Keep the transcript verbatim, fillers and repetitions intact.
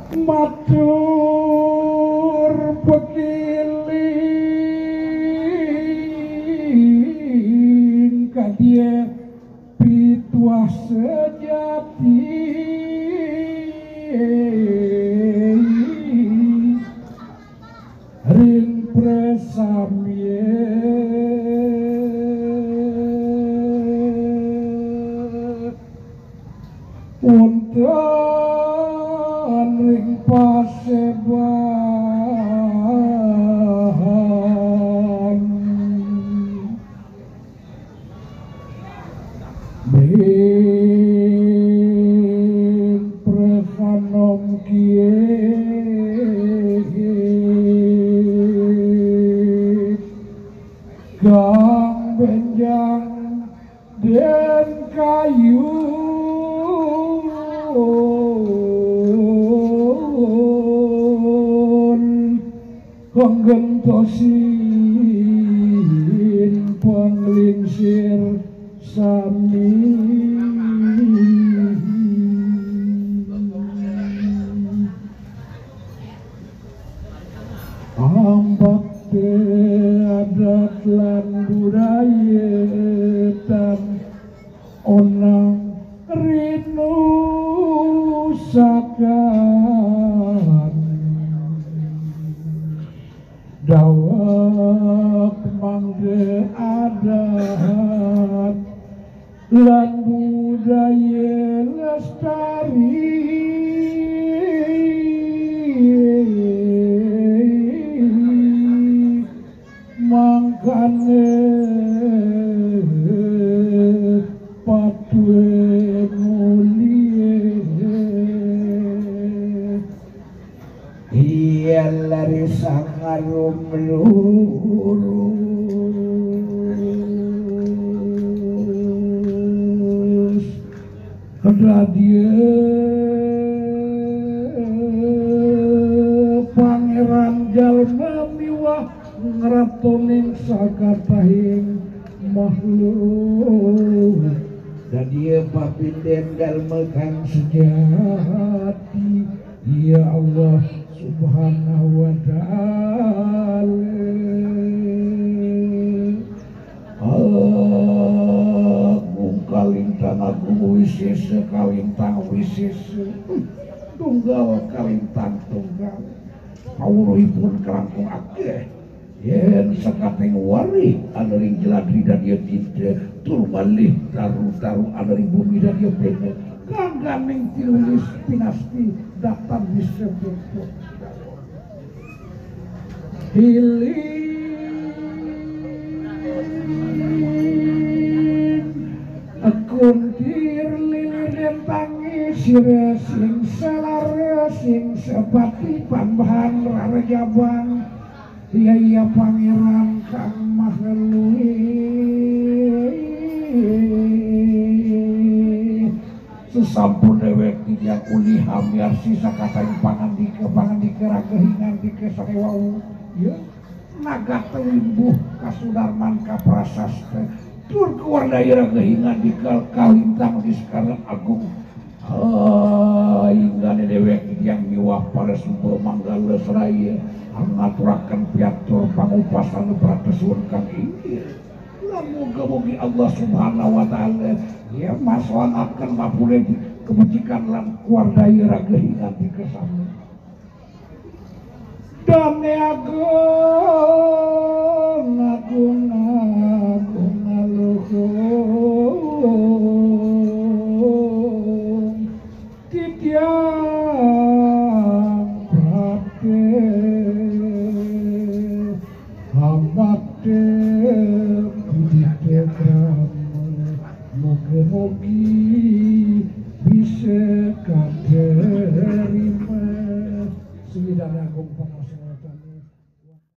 Matur pekiling ka dia pituah sejati ring presamian. Wonten ring paseban bing presanom kieh kang benjang den kayu kang gentosin panglingsir sami. Ambakte adat lan budaya tan onang rinu sakan dawek mangga adat lan budaya lestari mangkane patue mulie. Iya lari sangarum lurus. Radia pangeran jalma miwah ngratoning sakatahing makhluk. Radia papinden jalma kang sejati. Ya Allah Subhanahu wa Ta'ala. Agung kalintang agung wisesa kalintang wisesa. Tunggal kalintang tunggal. Pauruhipun kalangkung akeh. Yen sakating warih ana ring jeladri dadi cinta, tur malih taru-taru ana ring bumi dadi pena, kangganing tinulis pinasti datan disebut. Hiling kuntir lili den tangi sira sing selara sing sepati pambahan rarejabang. Iya, iya, Pangeran kang Maha Luih. Sesampun dewek titiang ulih amiarsi sakatahing pangandika, pangandika raga hingandika sane wau. Ya. Nagata wimbuh kasudarman kaprasasta. Tur kawardaya raga hingandika kalintang disekara agung. Inggane dewek titiang miwah para sumba manggala seraya ngaturaken piatur pangupasana pratasuwun kang inggil. Lan muga-mugi Allah Subhanahu wa Ta'ala ya masoangaken mapulih kemujikan lan kawardaya raga hingandika sami. Dane agung, agung, agung, aluhung titiang prapta hamakta budita krama. Mugi-mugi bisa katerima. Sida agung.